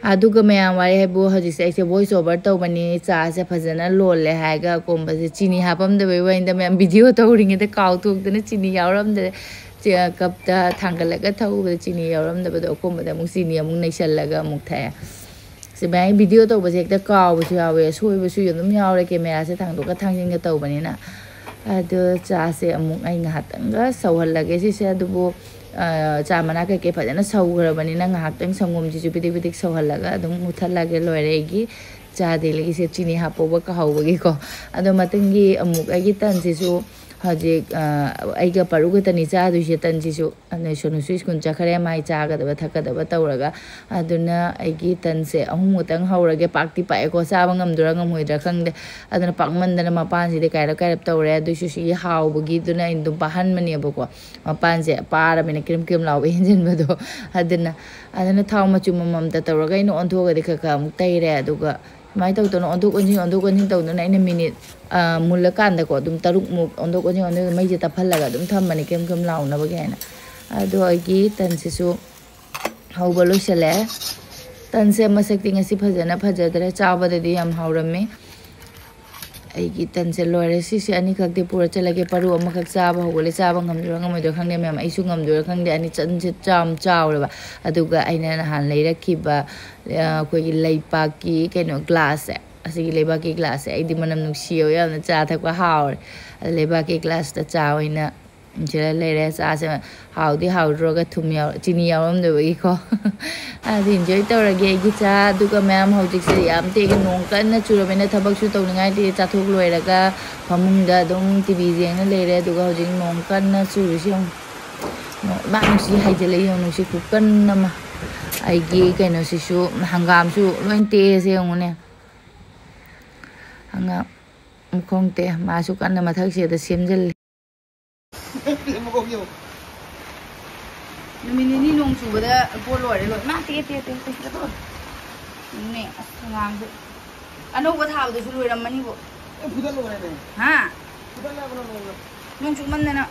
ꯑꯗꯨꯒ ꯃꯌꯥꯝ ꯋꯥꯔꯤ ꯍꯥꯏꯕꯨ, ꯍꯧꯖꯤꯛꯁꯦ ꯑꯩꯁꯦ voice over ꯇꯧꯕꯅꯤ, ꯆꯥꯁꯦ ꯐꯖꯅ ꯂꯣꯜꯂꯦ ꯍꯥꯏꯔꯒ ꯑꯀꯣꯝꯕꯁꯦ ꯆꯤꯅꯤ ꯍꯥꯞꯄꯝꯗꯕꯩ ꯋꯥꯅꯤꯗ ꯃꯌꯥꯝ, video ꯇꯧꯔꯤꯉꯩꯗ ꯀꯥꯎꯊꯣꯛꯇꯅ ꯆꯤꯅꯤ ꯌꯥꯎꯔꯝꯗ꯭ꯔꯦ꯫ ꯆꯦ-, ꯀꯞꯇ ꯊꯥꯡꯒꯠꯂꯒ ꯊꯛꯎꯕꯗ ꯆꯤꯅꯤ ꯌꯥꯎꯔꯝꯗꯕꯗꯣ, ꯑꯀꯣꯝꯕꯗ ꯑꯃꯨꯛ ꯆꯤꯅꯤ ꯑꯃꯨꯛ ꯅꯩꯁꯜꯂꯒ ꯑꯃꯨꯛ ꯊꯛꯑꯦ꯫ ꯁꯨꯃꯥꯏꯅ video ꯇꯧꯕꯁꯦ ꯍꯦꯛꯇ ꯀꯥꯎꯕꯁꯨ ꯌꯥꯎꯋꯦ, ꯁꯣꯏꯕꯁꯨ ꯑꯗꯨꯝ ꯌꯥꯎꯔꯦ, cameraꯁꯦ ꯊꯥꯡꯗꯣꯛꯀ ꯊꯥꯡꯖꯤꯟꯒ ꯇꯧꯕꯅꯤꯅ꯫ ꯑꯗꯣ ꯆꯥꯁꯦ ꯑꯃꯨꯛ ꯑꯩ ꯉꯥꯏꯍꯥꯛꯇꯪꯒ ꯁꯧꯍꯜꯂꯒꯦ ꯁꯤꯁꯦ꯫ ꯑꯗꯨꯕꯨ, ꯑ, ꯆꯥ ꯃꯅꯥ ꯀꯩꯀꯩ ꯐꯖꯅ ꯁꯧꯈ꯭ꯔꯕꯅꯤꯅ ꯉꯥꯏꯍꯥꯛꯇꯪ ꯁꯪꯒꯣꯝꯁꯤꯁꯨ ꯄꯤꯗꯤꯛ ꯄꯤꯗꯤꯛ ꯁꯧꯍꯜꯂꯒ ꯑꯗꯨꯝ ꯃꯨꯠꯊꯠꯂꯒꯦ, ꯂꯣꯏꯔꯦ ꯑꯩꯒꯤ ꯆꯥ ꯗꯦꯂꯤꯒꯤꯁꯦ꯫ ꯆꯤꯅꯤ ꯍꯥꯞꯄꯧꯕ ꯀꯥꯍꯧꯕꯒꯤꯀꯣ꯫ ꯑꯗꯣ ꯃꯊꯪꯒꯤ ꯑꯃꯨꯛ ꯑꯩꯒꯤ ꯇꯟꯁꯤꯁꯨ ꯍꯧꯖꯤꯛ, ꯑ, ꯑꯩꯒ ꯄꯥꯔꯨ ꯈꯛꯇꯅꯤ ꯆꯥꯗꯣꯏꯁꯦ ꯇꯟꯁꯤꯁꯨ꯫ ꯑꯗꯩ ꯁꯣꯅꯨꯁꯨ school ꯆꯠꯈ꯭ꯔꯦ, ꯃꯥꯏ ꯆꯥꯒꯗꯕ ꯊꯛꯀꯗꯕ ꯇꯧꯔꯒ꯫ ꯑꯗꯨꯅ ꯑꯩꯒꯤ ꯇꯟꯁꯦ ꯑꯍꯨꯝ ꯈꯛꯇꯪ ꯍꯧꯔꯒꯦ꯫ ꯄꯥꯛꯇꯤ ꯄꯥꯛꯑꯦꯀꯣ, ꯆꯥꯕ ꯉꯝꯗꯣꯏꯔꯥ ꯉꯝꯃꯣꯏꯗ꯭ꯔꯥ ꯈꯪꯗꯦ꯫ ꯑꯗꯨꯅ ꯄꯥꯛꯃꯟꯗꯅ ꯃꯄꯥꯟꯁꯤꯗꯤ ꯀꯥꯏꯔꯞ ꯀꯥꯏꯔꯞ ꯇꯧꯔꯦ꯫ ꯑꯗꯨꯏꯁꯨ ꯁꯤꯒꯤ ꯍꯥꯎꯕꯒꯤꯗꯨꯅ ꯑꯩꯅ ꯑꯗꯨꯝ ꯄꯥꯍꯟꯕꯅꯦꯕꯀꯣ꯫ ꯃꯄꯥꯟꯁꯦ ꯄꯥꯔꯕꯅꯤꯅ ꯀ꯭ꯔꯤꯝ ꯀ꯭ꯔꯤꯝ ꯂꯥꯎꯕ ꯍꯦꯟꯖꯤꯟꯕꯗꯣ꯫ ꯑꯗꯨꯅ, ꯑꯗꯨꯅ ꯊꯥꯎ ꯃꯆꯨꯝ ꯑꯃꯃꯝꯇ ꯇꯧꯔꯒ ꯑꯩꯅ ꯑꯣꯟꯊꯣꯛꯑꯒꯗꯤ ꯈꯔ ꯈꯔ ꯑꯃꯨꯛ ꯇꯩꯔꯦ꯫ ꯑꯗꯨꯒ ꯁꯨꯃꯥꯏꯅ ꯇꯧꯗꯅ ꯑꯣꯟꯊꯣꯛ ꯑꯣꯟꯁꯤꯟ, ꯑꯣꯟꯊꯣꯛ ꯑꯣꯟꯁꯤꯟ ꯇꯧꯗꯅ ꯑꯩꯅ minute, ꯑ, ꯃꯨꯜꯂꯀꯥꯟꯗꯀꯣ, ꯑꯗꯨꯝ ꯇꯔꯨꯛꯃꯨꯛ ꯑꯣꯟꯊꯣꯛ ꯑꯣꯟꯁꯤꯟ, ꯑꯣꯟꯊꯣꯛ ꯑꯣꯟꯁꯤꯟ, ꯃꯩꯁꯦ ꯇꯞꯍꯜꯂꯒ ꯑꯗꯨꯝ ꯊꯝꯕꯅꯦ, ꯀꯦꯝ ꯀꯦꯝ ꯂꯥꯎꯅꯕꯒꯤ ꯍꯥꯏꯅ꯫ ꯑꯗꯣ ꯑꯩꯒꯤ ꯇꯟꯁꯤꯁꯨ ꯍꯧꯕ ꯂꯣꯏꯁꯤꯜꯂꯛꯑꯦ꯫ ꯇꯟꯁꯦ ꯃꯁꯛꯇꯤ ꯉꯁꯤ ꯐꯖꯅ ꯐꯖꯗ꯭ꯔꯦ, ꯆꯥꯕꯗꯗꯤ ꯌꯥꯝ ꯍꯥꯎꯔꯝꯃꯤ꯫ ꯑꯩꯒꯤ ꯇꯟꯁꯦ ꯂꯣꯏꯔꯦ꯫ ꯁꯤꯁꯦ ꯑꯅꯤꯈꯛꯇꯤ ꯄꯨꯔ ꯆꯠꯂꯒꯦ꯫ ꯄꯔꯨ ꯑꯃꯈꯛ ꯆꯥꯕ ꯍꯧꯒꯠꯂꯦ꯫ ꯆꯥꯕ ꯉꯝꯗꯣꯏꯔꯥ ꯉꯝꯃꯣꯏꯗꯣꯏꯔꯥ ꯈꯪꯗꯦ ꯃꯌꯥꯝ, ꯑꯩꯁꯨ ꯉꯝꯗꯣꯏꯔꯥ ꯈꯪꯗꯦ꯫ ꯑꯅꯤ ꯇꯟꯁꯦ ꯌꯥꯝ ꯆꯥꯎꯔꯦꯕ꯫ ꯑꯗꯨꯒ ꯑꯩꯅ ꯅꯍꯥꯟ ꯂꯩꯔꯛꯈꯤꯕ, ꯑ, ꯑꯩꯈꯣꯏꯒꯤ ꯂꯩꯄꯥꯛꯀꯤ ꯀꯩꯅꯣ glassꯁꯦ, ꯑꯁꯤꯒꯤ ꯂꯩꯕꯥꯛꯀꯤ glassꯁꯦ ꯑꯩꯗꯤ ꯃꯅꯝ ꯅꯨꯡꯁꯤꯌꯦꯕ ꯌꯥꯝꯅ, ꯆꯥ ꯊꯛꯄ ꯍꯥꯎꯔꯦ꯫ ꯑꯗ ꯂꯩꯕꯥꯛꯀꯤ glassꯇ ꯆꯥ ꯑꯣꯏꯅ ꯁꯤꯗ ꯂꯩꯔꯦ꯫ ꯆꯥꯁꯦ ꯍꯥꯎꯗꯤ ꯍꯥꯎꯗ꯭ꯔꯣꯒ ꯊꯨꯝ ꯌꯥꯎ-, ꯆꯤꯅꯤ ꯌꯥꯎꯔꯝꯗꯕꯒꯤꯀꯣ꯫ ꯑꯗꯨ enjoy ꯇꯧꯔꯒꯦ ꯑꯩꯒꯤ ꯆꯥ꯫ ꯑꯗꯨꯒ ꯃꯌꯥꯝ, ꯍꯧꯖꯤꯛꯁꯦ ꯌꯥꯝ ꯊꯦꯡꯉꯦ, ꯅꯣꯡ ꯀꯟꯅ ꯆꯨꯔꯕꯅꯤꯅ ꯊꯕꯛꯁꯨ ꯇꯧꯅꯤꯡꯉꯥꯏ ꯂꯩꯇꯦ꯫ ꯆꯥꯊꯣꯛ ꯂꯣꯏꯔꯒ ꯐꯃꯨꯡꯗ ꯑꯗꯨꯝ TV ꯌꯦꯡꯉ ꯂꯩꯔꯦ꯫ ꯑꯗꯨꯒ ꯍꯧꯖꯤꯛ ꯅꯣꯡ ꯀꯟꯅ ꯆꯨꯔꯤꯁꯤ ꯌꯦꯡꯉꯨ꯫ ꯅꯣꯡ ꯏꯃꯥ ꯅꯨꯡꯁꯤ ꯍꯥꯏꯖꯤꯜꯂꯛꯏ ꯌꯦꯡꯉꯨ, ꯅꯨꯡꯁꯤꯠ ꯈꯨꯀꯟ ꯑꯃ꯫ ꯑꯩꯒꯤ ꯀꯩꯅꯣꯁꯤꯁꯨ, ꯍꯪꯒꯥꯝꯁꯨ ꯂꯣꯏ ꯇꯦꯛꯑꯁꯦ ꯌꯦꯡꯉꯨꯅꯦ꯫ ꯍꯪꯒꯥꯝ ꯃꯈꯣꯡ ꯇꯦꯛꯑꯦ, ꯃꯥꯁꯨ ꯀꯟꯅ ꯃꯊꯛꯁꯤꯗ ꯁꯦꯝꯖꯤꯜꯂꯤ꯫ ꯅꯨꯃꯤꯠ ꯅꯤꯅꯤ ꯅꯣꯡ ꯆꯨꯕꯗ ꯄꯣꯠ ꯂꯣꯏꯔꯦ, ꯂꯣꯏ꯫ ꯃꯥ ꯇꯦꯛꯑꯦ, ꯇꯦꯛꯑꯦ, ꯇꯦꯛꯑꯦ, ꯇꯦꯛꯑꯦ꯫ ꯑꯗꯨꯅꯦ, ꯑꯁ, ꯑꯉꯥꯡꯁꯦ꯫ ꯑꯅꯧꯕ ꯊꯥꯕꯗꯁꯨ ꯂꯣꯏꯔꯝꯃꯅꯤꯕꯣ꯫ ꯑꯦ, ꯐꯨꯗꯠ ꯂꯣꯏꯔꯦꯅꯦ꯫ ꯍꯥ? ꯐꯨꯗꯠꯂꯦ ꯍꯥꯏꯕ ꯅꯣꯡꯅ꯫ ꯅꯣꯡ ꯆꯨꯃꯟꯗꯅ꯫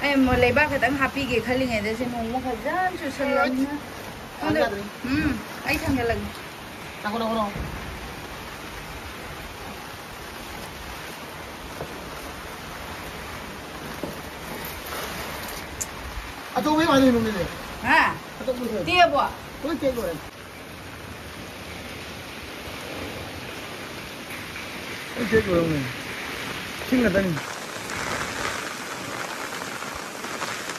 ꯑꯩ ꯑꯃꯨꯛ ꯂꯩꯕꯥꯛ ꯈꯛꯇꯪ ꯍꯥꯞꯄꯤꯒꯦ ꯈꯜꯂꯤꯉꯩꯗ ꯁꯤ ꯅꯣꯡꯃ ꯐꯖꯅ ꯆꯨꯁꯜꯂꯝꯅꯤꯅ꯫ ꯈꯪꯗꯦ꯫ ꯌꯥꯗ꯭ꯔꯦ꯫ ꯎꯝ, ꯑꯩ ꯊꯥꯡꯒꯠꯂꯒꯦ꯫ ꯉꯥꯏꯈꯣ, ꯉꯥꯏꯈꯣ, ꯉꯥꯏꯈꯣ꯫ ꯑꯆꯧꯕ ꯌꯥꯝ ꯍꯥꯏꯅꯩ ꯅꯣꯡꯅꯦ꯫ ꯍꯥ? ꯑꯆꯧꯕꯁꯦ꯫ ꯇꯦꯛꯑꯕꯣ? ꯂꯣꯏ ꯇꯦꯛ ꯂꯣꯏꯔꯦ꯫ ꯂꯣꯏ ꯇꯦꯛ ꯂꯣꯏꯔꯝꯃꯦ꯫ ꯏꯁꯤꯡ ꯉꯥꯛꯇꯅꯤ꯫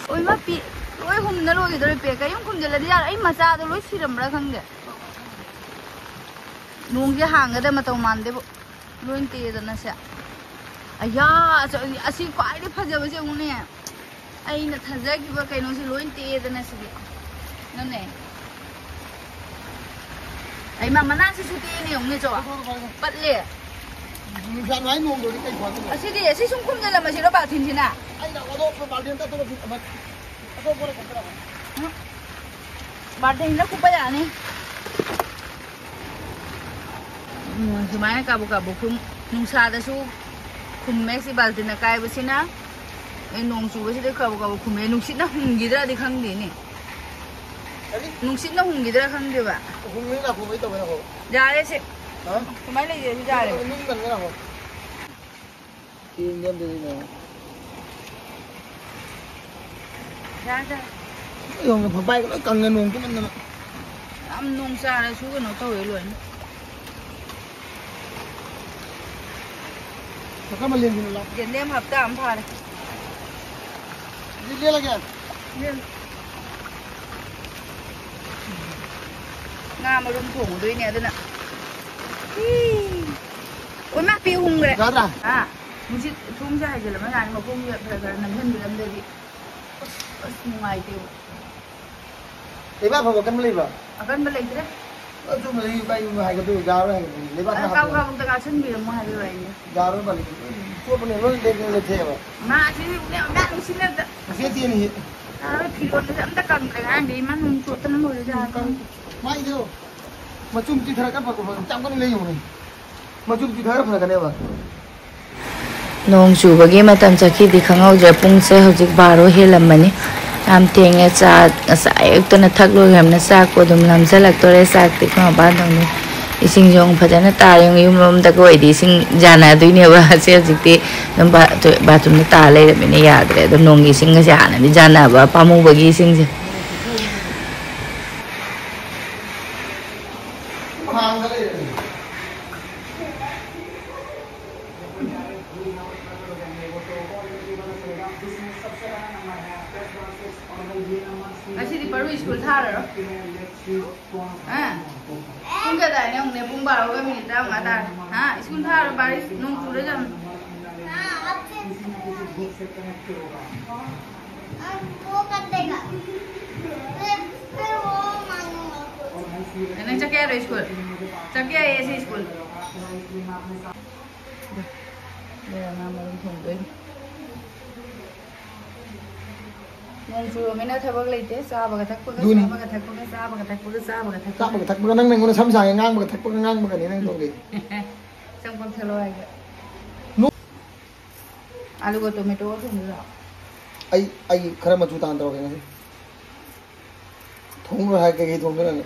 ꯑꯣꯏꯃ ꯄꯤ-, ꯂꯣꯏ ꯍꯨꯝꯅ ꯂꯣꯏꯈꯤꯗꯧꯔꯦ ꯄꯦ꯫ ꯀꯔꯤꯝ ꯈꯨꯝꯖꯤꯜꯂꯗꯤ ꯌꯥꯔꯣꯏ꯫ ꯑꯩ ꯃꯆꯥꯗꯣ ꯂꯣꯏ ꯁꯤꯔꯝꯕ꯭ꯔꯥ ꯈꯪꯗꯦ꯫ ꯅꯣꯡꯁꯦ ꯍꯥꯡꯒꯗꯕ ꯃꯇꯧ ꯃꯥꯟꯗꯦꯕꯨ꯫ ꯂꯣꯏ ꯇꯦꯛꯑꯦꯗꯅ ꯁꯦ꯫ ꯑꯌꯥ, ꯑꯁ-, ꯑꯁꯤ ꯈ꯭ꯋꯥꯏꯗꯩ ꯐꯖꯕꯁꯦ ꯌꯦꯡꯉꯨꯅꯦ꯫ ꯑꯩꯅ ꯊꯥꯖꯈꯤꯕ ꯀꯩꯅꯣꯁꯦ ꯂꯣꯏ ꯇꯦꯛꯑꯦꯗꯅ ꯁꯤꯗꯤ꯫ ꯅꯪꯅꯦ꯫ ꯑꯩꯃ, ꯃꯅꯥꯁꯤꯁꯨ ꯇꯦꯛꯑꯦꯅꯦ ꯌꯦꯡꯉꯨꯅꯦ, ꯆꯣ꯫ ꯄꯠꯂꯦ꯫ ꯅꯨꯡꯁꯥ ꯅꯨꯡꯉꯥꯏ ꯅꯣꯡꯗꯨꯗꯤ ꯀꯩ ꯐꯗꯣꯏꯅꯣ? ꯑꯁꯤꯗꯤ, ꯑꯁꯤ ꯁꯨꯝ ꯈꯨꯝꯖꯤꯜꯂꯝꯃꯁꯤꯔꯣ ꯕꯥꯜꯇꯤꯟꯁꯤꯅ? ꯑꯩꯅ ꯑꯣꯗꯣꯛꯄ ꯕꯥꯜꯇꯤꯟ ꯑꯝꯇ ꯑꯇꯣꯞꯄ ꯑꯃ, ꯑꯇꯣꯞꯄ ꯑꯣꯏꯅ ꯈꯟꯖꯔꯛꯑꯣ꯫ ꯎꯝ꯫ ꯕꯥꯜꯇꯤꯟꯁꯤꯅ ꯀꯨꯞꯄ ꯌꯥꯅꯤ꯫ ꯎꯝ, ꯁꯨꯃꯥꯏꯅ ꯀꯥꯕꯨꯛ ꯀꯥꯕꯨꯛ ꯁꯨꯝ ꯅꯨꯡꯁꯥꯗꯁꯨ ꯈꯨꯝꯃꯦ ꯁꯤ ꯕꯥꯜꯇꯤꯟ ꯑꯀꯥꯏꯕꯁꯤꯅ꯫ ꯑꯦ, ꯅꯣꯡ ꯆꯨꯕꯁꯤꯗ ꯀꯥꯕꯨꯛ ꯀꯥꯕꯨꯛ ꯈꯨꯝꯃꯦ꯫ ꯅꯨꯡꯁꯤꯠꯅ ꯍꯨꯝꯈꯤꯗ꯭ꯔꯗꯤ ꯈꯪꯗꯦꯅꯦ꯫ ꯀꯔꯤ? ꯅꯨꯡꯁꯤꯠꯅ ꯍꯨꯝꯈꯤꯗ꯭ꯔꯥ ꯈꯪꯗꯦꯕ꯫ ꯍꯨꯝꯈꯤꯗ꯭ꯔꯥ ꯈꯨꯝꯈꯤꯗ꯭ꯔꯥ ꯇꯧꯋꯦ ꯅꯈꯣ꯫ ꯌꯥꯔꯦ ꯁꯤ꯫ ꯍꯥ? ꯁꯨꯃꯥꯏꯅ ꯂꯩꯖꯔꯁꯨ ꯌꯥꯔꯦ꯫ ꯅꯨꯡ ꯀꯟꯒ꯭ꯔꯦ ꯅꯈꯣ꯫ ꯌꯦꯡꯒꯦ ꯑꯝꯇꯗꯤ ꯅꯈꯣ꯫ ꯌꯥꯔꯦ, ꯌꯥꯔꯦ꯫ ꯌꯦꯡꯉꯣ, ꯐꯛꯄꯥꯏꯒ ꯂꯣꯏ ꯀꯪꯉꯦ ꯅꯣꯡ ꯆꯨꯃꯟꯗꯅ꯫ ꯌꯥꯝ ꯅꯣꯡ ꯆꯥꯔꯁꯨ ꯀꯩꯅꯣ ꯇꯧꯋꯦ ꯂꯣꯏꯅ꯫ ꯁꯛꯀ ꯃꯥꯂꯦꯝꯒꯤꯅ ꯂꯥꯎ꯫ ꯌꯦꯟꯗꯦꯝ ꯍꯞꯇꯥ ꯑꯃ ꯐꯥꯔꯦ꯫ ꯑꯗꯨꯗꯤ ꯂꯦꯜꯂꯒꯦ꯫ ꯂꯦꯜꯂꯨ꯫ ꯉꯥ ꯃꯔꯨꯝ ꯊꯣꯡꯉꯨꯗꯣꯏꯅꯦ ꯑꯗꯨꯅ꯫ ꯍꯤ꯫ ꯑꯣ, ꯏꯃꯥ, ꯄꯤ ꯍꯨꯝꯈ꯭ꯔꯦ꯫ ꯌꯥꯗ꯭ꯔꯥ? ꯑꯥ, ꯅꯨꯡꯁꯤꯠ ꯊꯣꯡꯁꯦ ꯍꯥꯏꯖꯤꯜꯂꯝꯃ ꯌꯥꯅꯤ, ꯃꯈꯣꯡꯁꯦ ꯈꯔ ꯈꯔ ꯅꯝꯍꯟꯕꯤꯔꯝꯗ꯭ꯔꯗꯤ꯫ ꯑꯁ, ꯑꯁ, ꯅꯨꯡꯉꯥꯏꯇꯦꯕ꯫ ꯂꯩꯕꯥꯛ ꯑꯐꯕ ꯑꯀꯟꯕ ꯂꯩꯕ꯭ꯔꯣ? ꯑꯀꯟꯕ ꯂꯩꯇ꯭ꯔꯦ꯫ ꯑꯗꯨꯝꯕꯗꯤ ꯏꯕꯥꯏ ꯍꯥꯏꯒꯗꯣꯏ ꯌꯥꯔꯣꯏ ꯍꯥꯏꯒꯗꯣꯏꯅꯤ꯫ ꯂꯩꯕꯥꯛ ꯑ, ꯀꯥꯕꯣꯛ ꯀꯥꯕꯣꯛꯇ ꯀꯥꯞꯁꯤꯟꯕꯤꯔꯝꯃꯣ ꯍꯥꯏꯕꯒꯤ ꯋꯥꯔꯤꯅꯤ꯫ ꯌꯥꯔꯣꯏ ꯃꯥꯜꯂꯤ꯫ ꯆꯣꯠꯄꯅꯦ, ꯂꯣꯏ ꯂꯦꯞ-, ꯂꯦꯞꯊꯣꯛꯑꯦꯕ꯫ ꯃꯥ ꯑꯁꯤ ꯎꯅꯦ, ꯌꯥꯝ ꯅꯨꯡꯁꯤꯅꯕꯗ꯫ ꯃꯆꯦ ꯆꯦꯅꯤ꯫ ꯌꯥꯔꯣꯏ, ꯐꯤꯔꯣꯟꯗꯨꯁꯨ ꯑꯝꯇ ꯀꯪꯗ꯭ꯔꯦ ꯉꯔꯥꯡꯗꯤ꯫ ꯏꯃꯥ ꯅꯣꯡ ꯆꯣꯠꯇꯅ ꯂꯣꯏꯔꯦ ꯌꯥꯔꯣꯏ꯫ ꯃꯥꯏꯗꯣ ꯃꯆꯨꯝ ꯆꯤꯊꯔ ꯀꯞꯄ ꯀꯞꯄ ꯌꯥꯝ ꯀꯟꯅ ꯂꯩ ꯌꯦꯡꯉꯨꯅꯦ꯫ ꯃꯆꯨꯝ ꯆꯤꯊꯔ ꯐꯔꯛꯀꯅꯦꯕ꯫ ꯅꯣꯡ ꯆꯨꯕꯒꯤ ꯃꯇꯝ ꯆꯠꯈꯤꯗꯤ ꯈꯪꯍꯧꯗ꯭ꯔꯦ꯫ ꯄꯨꯡꯁꯦ ꯍꯧꯖꯤꯛ ꯕꯥꯔꯣ ꯍꯦꯜꯂꯝꯃꯅꯤ꯫ ꯌꯥꯝ ꯊꯦꯡꯉꯦ꯫ ꯆꯥ ꯉꯁꯥꯏ ꯑꯌꯨꯛꯇꯅ ꯊꯛ ꯂꯣꯏꯈ꯭ꯔꯕꯅꯤꯅ ꯆꯥꯛꯄꯨ ꯑꯗꯨꯝ ꯂꯥꯝꯖꯜꯂꯛꯇꯣꯔꯦ꯫ ꯆꯥꯛꯇꯤ ꯑꯩꯈꯣꯏ ꯃꯄꯥꯟ ꯊꯣꯡꯗ꯫ ꯏꯁꯤꯡꯁꯨ ꯑꯃꯨꯛ ꯐꯖꯅ ꯇꯥꯔꯦ꯫ ꯌꯨꯝ ꯑꯃꯗꯒ ꯑꯣꯏꯗꯤ ꯏꯁꯤꯡ ꯖꯥꯟꯅꯗꯣꯏꯅꯦꯕ꯫ ꯑꯁꯤ ꯍꯧꯖꯤꯛꯇꯤ ꯑꯗꯨꯝ ꯕꯥ-, ꯕꯥꯊꯔꯨꯝꯗ ꯇꯥ ꯂꯩꯔꯕꯅꯤꯅ ꯌꯥꯗ꯭ꯔꯦ꯫ ꯑꯗꯣ ꯅꯣꯡꯒꯤ ꯏꯁꯤꯡꯒꯁꯦ ꯍꯥꯟꯅꯗꯤ ꯖꯥꯟꯅꯕ ꯄꯥꯝꯃꯨꯕꯒꯤ ꯏꯁꯤꯡꯁꯦ꯫ ꯉꯁꯤꯗꯤ ꯄꯔꯨ ꯁ꯭ꯀꯨꯜ ꯊꯥꯔꯔꯣꯏ꯫ ꯑ? ꯄꯨꯡ ꯀꯌꯥ ꯇꯥꯔꯦ ꯌꯦꯡꯉꯨꯅꯦ? ꯄꯨꯡ ꯕꯥꯔꯣꯒ ꯃꯤꯅꯤꯠ ꯇꯔꯥꯃꯉꯥ ꯇꯥꯔꯦ꯫ ꯍꯥ? ꯁ꯭ꯀꯨꯜ ꯊꯥꯔꯔꯣꯏ, ꯕꯥꯔꯣ ꯅꯣꯡ ꯆꯨꯔ ꯌꯥꯝ꯫ ꯅꯪ ꯆꯠꯀꯦ ꯍꯥꯏꯔꯣ ꯁ꯭ꯀꯨꯜ? ꯆꯠꯀꯦ ꯍꯥꯏꯌꯦ ꯁꯤ ꯁ꯭ꯀꯨꯜ꯫ ꯅꯣꯡ ꯆꯨꯔꯃꯤꯅ ꯊꯕꯛ ꯂꯩꯇꯦ꯫ ꯆꯥꯕꯒ ꯊꯛꯄꯒ, ꯑꯗꯨꯅꯤ꯫ ꯆꯥꯕꯒ ꯊꯛꯄꯒ, ꯆꯥꯕꯒ ꯊꯛꯄꯒ, ꯆꯥꯕꯒ ꯊꯛꯄꯒ꯫ ꯆꯥꯕꯒ ꯊꯛꯄꯒ ꯅꯪꯅ ꯑꯩꯉꯣꯟꯗ ꯁꯝ ꯁꯥꯡꯉꯦ ꯉꯥꯡꯕꯒ ꯊꯛꯄꯒ ꯉꯥꯡꯕꯒꯅꯤ ꯅꯪ ꯇꯧꯔꯤꯁꯦ꯫ ꯆꯪꯕꯝ ꯊꯦꯂꯣ ꯍꯥꯏꯒꯦ꯫ ꯅꯣ-, ꯑꯂꯨꯒ ꯇꯣꯃꯦꯇꯣꯒ ꯊꯣꯡꯗꯣꯏꯔꯣ? ꯑꯩ, ꯑꯩ ꯈꯔ ꯃꯆꯨ ꯇꯥꯅ ꯇꯧꯔꯒꯦ ꯉꯁꯤ꯫ ꯊꯣꯡꯂꯣꯏ ꯍꯥꯏ ꯀꯩꯀꯩ ꯊꯣꯡꯗꯣꯏꯅꯣ?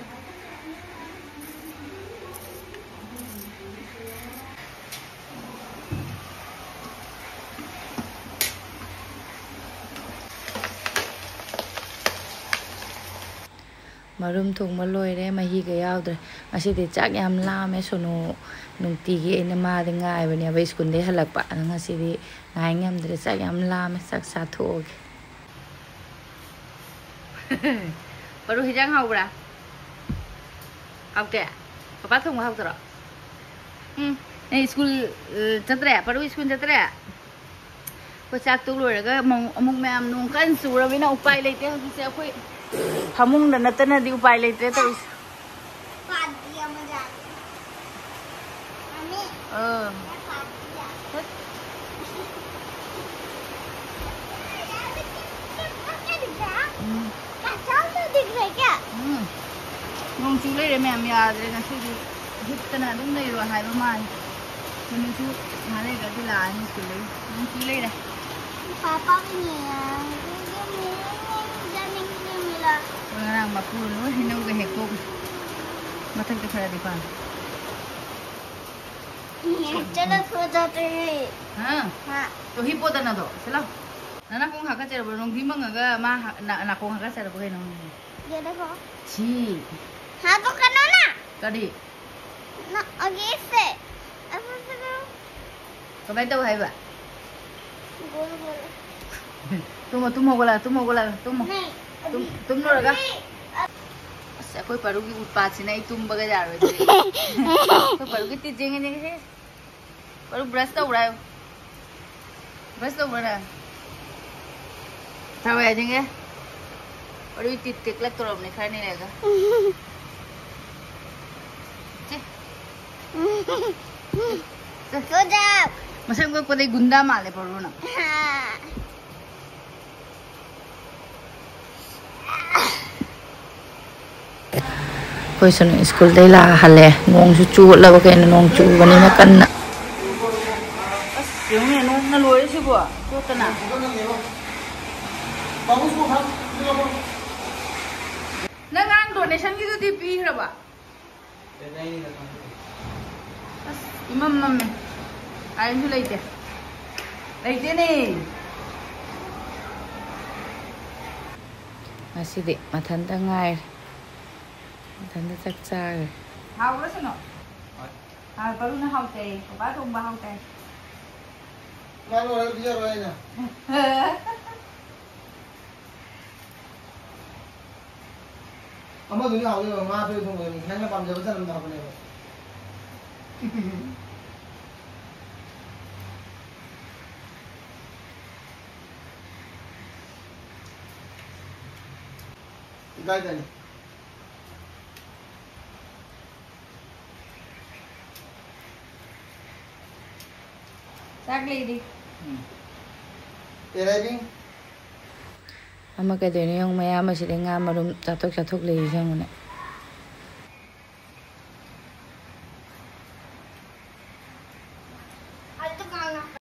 ꯃꯔꯨꯝ ꯊꯣꯡꯕ ꯂꯣꯏꯔꯦ, ꯃꯍꯤꯒ ꯌꯥꯎꯗ꯭ꯔꯦ꯫ ꯉꯁꯤꯗꯤ ꯆꯥꯛ ꯌꯥꯝ ꯂꯥꯝꯃꯦ꯫ ꯁꯣꯅꯨ ꯅꯨꯡꯇꯤꯒꯤ ꯑꯩꯅ ꯃꯥꯗꯤ ꯉꯥꯏꯕꯅꯦꯕ ꯁ꯭ꯀꯨꯜꯗꯩ ꯍꯜꯂꯛꯄ꯫ ꯑꯗꯣ ꯉꯁꯤꯗꯤ ꯉꯥꯏ ꯉꯝꯗ꯭ꯔꯦ, ꯆꯥꯛ ꯌꯥꯝ ꯂꯥꯝꯃꯦ꯫ ꯆꯥꯛ ꯆꯥꯊꯣꯛꯑꯒꯦ꯫ ꯄꯔꯨ, ꯍꯤꯟꯖꯥꯡ ꯍꯥꯎꯕ꯭ꯔꯥ? ꯍꯥꯎꯇꯦ? ꯄꯄꯥ ꯊꯣꯡꯕ ꯍꯥꯎꯇꯔꯣ? ꯎꯝ, ꯅꯪ ꯁ꯭ꯀꯨꯜ, ꯑ, ꯆꯠꯇ꯭ꯔꯦ? ꯄꯔꯨ ꯁ꯭ꯀꯨꯜ ꯆꯠꯇ꯭ꯔꯦ? ꯑꯩꯈꯣꯏ ꯆꯥꯛ ꯇꯣꯛ ꯂꯣꯏꯔꯒ ꯑꯃꯨꯛ, ꯑꯃꯨꯛ ꯃꯌꯥꯝ ꯅꯣꯡ ꯀꯟꯅ ꯆꯨꯔꯕꯅꯤꯅ ꯎꯄꯥꯏ ꯂꯩꯇꯦ꯫ ꯍꯧꯖꯤꯛꯁꯦ ꯑꯩꯈꯣꯏ ꯐꯃꯨꯡꯗ ꯅꯠꯇꯅꯗꯤ ꯎꯄꯥꯏ ꯂꯩꯇ꯭ꯔꯦ ꯇꯧꯔꯤꯁꯦ꯫ पार्टी है, मजा आ गया। मम्मी, अ। मैं पार्टी जा। हट। हम्म। कच्चा तो दिख रहा है क्या? ꯎꯝ꯫ ꯅꯣꯡ ꯆꯨ ꯂꯩꯔꯦ ꯃꯌꯥꯝ, ꯌꯥꯗ꯭ꯔꯦ ꯉꯁꯤꯗꯤ꯫ ꯍꯤꯞꯇꯅ ꯑꯗꯨꯝ ꯂꯩꯔꯣ ꯍꯥꯏꯕ ꯃꯥꯜꯂꯦ꯫ ꯅꯨꯃꯤꯠꯁꯨ ꯉꯥꯏꯍꯥꯛ ꯂꯩꯔꯒꯗꯤ ꯂꯥꯛꯑꯅꯤ ꯁ꯭ꯀꯨꯜꯗꯒꯤ꯫ ꯅꯣꯡ ꯆꯨ ꯂꯩꯔꯦ꯫ पापा भी नहीं आए, क्योंकि मुझे नहीं जाने के लिए मिला। ꯃꯣꯏ ꯉꯔꯥꯡ ꯃꯄꯨ ꯂꯣꯏ ꯍꯩꯅꯧꯒ ꯍꯦꯛꯇꯣꯛꯈ꯭ꯔꯦ꯫ ꯃꯊꯛꯇ ꯈꯔꯗꯤ ꯄꯥꯜꯂꯦ꯫ चलो, सो जाते हैं। हाँ? हाँ। तो ꯍꯤꯞꯄꯣꯗꯅ ꯑꯗꯣ꯫ ꯁꯤ ꯂꯥꯎ꯫ ꯅꯅꯥꯀꯣꯡ ꯍꯥꯀꯠꯆꯔꯕ꯭ꯔꯣ? ꯅꯣꯡꯊꯤ ꯃꯪꯉꯒ ꯃꯥ ꯍꯥ-, ꯅꯥ-, ꯅꯥꯀꯣꯡ ꯍꯥꯀꯠꯆꯔꯕ ꯀꯩꯅꯣ ꯈꯪꯗꯦ꯫ ये देखो। ꯁꯤ꯫ हाँ, तो करना ना। ꯀꯔꯤ? ना, आगे से। ऐसे से करो। ꯀꯃꯥꯏꯅ ꯇꯧ ꯍꯥꯏꯕ? ꯇꯨꯝꯃꯣ, ꯇꯨꯝꯃꯣ, ꯍꯧꯒꯠꯂꯒ, ꯇꯨꯝꯃꯣ, ꯍꯧꯒꯠꯂꯒ, ꯇꯨꯝꯃꯣ꯫ ꯇꯨꯝ-, ꯇꯨꯝꯂꯨꯔꯒ꯫ ꯑꯁ, ꯑꯩꯈꯣꯏ ꯄꯔꯨꯒꯤ ꯎꯠꯄꯥꯠꯁꯤꯅ ꯑꯩ ꯇꯨꯝꯕꯒ ꯌꯥꯔꯣꯏꯗꯣꯔꯤ꯫ ꯑꯩꯈꯣꯏ ꯄꯔꯨꯒꯤ ꯇꯤꯠ ꯌꯦꯡꯉꯦ, ꯌꯦꯡꯉꯦ꯫ ꯄꯔꯨ, brush ꯇꯧꯕ꯭ꯔꯥ ꯍꯥꯏꯌꯨ꯫ Brush ꯇꯧꯕ꯭ꯔꯥ ꯅꯪ? ꯊꯋꯥꯏ ꯌꯥꯗꯦ꯫ ꯄꯔꯨ ꯇꯤꯠ ꯇꯦꯛꯂꯛꯇꯧꯔꯕꯅꯤ ꯈꯔꯅꯤ ꯂꯩꯔꯒ꯫ ꯁꯦ꯫ ꯁꯦ꯫ ꯁꯦ꯫ ꯃꯁꯛ ꯀꯛꯄꯗꯩ ꯒꯨꯟꯗꯥ ꯃꯥꯜꯂꯦ ꯄꯔꯨꯅ꯫ ꯑꯩꯈꯣꯏ ꯁꯨꯝ ꯁ꯭ꯀꯨꯜꯗꯩ ꯂꯥꯛꯑ ꯍꯜꯂꯦ꯫ ꯅꯣꯡꯁꯨ ꯆꯣꯠꯂꯕ ꯀꯩꯅꯣ, ꯅꯣꯡ ꯆꯨꯕꯅꯤꯅ ꯀꯟꯅ꯫ ꯑꯁ, ꯌꯦꯡꯉꯨꯅꯦ, ꯅꯣꯡꯅ ꯂꯣꯏꯔꯦ ꯁꯤꯕꯣ, ꯆꯣꯠꯇꯅ꯫ ꯅꯪ ꯉꯔꯥꯡ donationꯒꯤꯗꯨꯗꯤ ꯄꯤꯈ꯭ꯔꯕ? ꯑꯁ, ꯏꯃꯝ ꯃꯝꯃꯦ꯫ ꯀꯔꯦꯟꯁꯨ ꯂꯩꯇꯦ꯫ ꯂꯩꯇꯦꯅꯦ꯫ ꯉꯁꯤꯗꯤ ꯃꯊꯟꯇ ꯉꯥꯏꯔꯦ꯫ ꯃꯊꯟꯇ ꯆꯥꯛ ꯆꯥꯈ꯭ꯔꯦ꯫ ꯍꯥꯎꯕ꯭ꯔꯥ ꯁꯅꯣ? ꯍꯣꯏ꯫ ꯍꯥꯎ, ꯕꯔꯨꯅ ꯍꯥꯎꯇꯦ꯫ ꯄꯄꯥ ꯊꯣꯡꯕ ꯍꯥꯎꯇꯦ꯫ ꯃꯥ ꯂꯣꯏꯔꯒ ꯄꯤꯖꯔꯣ ꯑꯩꯅ꯫ ꯑꯃꯗꯨꯅ ꯍꯥꯎꯗꯣꯏꯕ, ꯉꯥ ꯑꯇꯣꯏꯕ ꯊꯣꯡꯕꯗꯨꯅꯤ꯫ ꯅꯪꯅ ꯄꯥꯝꯖꯕ ꯆꯅꯝꯗꯣ ꯍꯥꯞꯄꯅꯦꯕ꯫ ꯏꯀꯥꯏꯗꯅꯤ꯫ ꯆꯥꯛ ꯂꯩꯔꯤ꯫ ꯎꯝ꯫ ꯀꯩ ꯍꯥꯏꯅꯤ? ꯑꯃ ꯀꯩꯗꯧꯔꯤꯅꯣ ꯌꯦꯡꯉꯨ, ꯃꯌꯥꯝ ꯑꯁꯤꯗ ꯉꯥ ꯃꯔꯨꯝ ꯆꯥꯊꯣꯛ ꯆꯥꯊꯣꯛ ꯂꯩꯔꯤꯁꯦ ꯌꯦꯡꯉꯨꯅꯦ꯫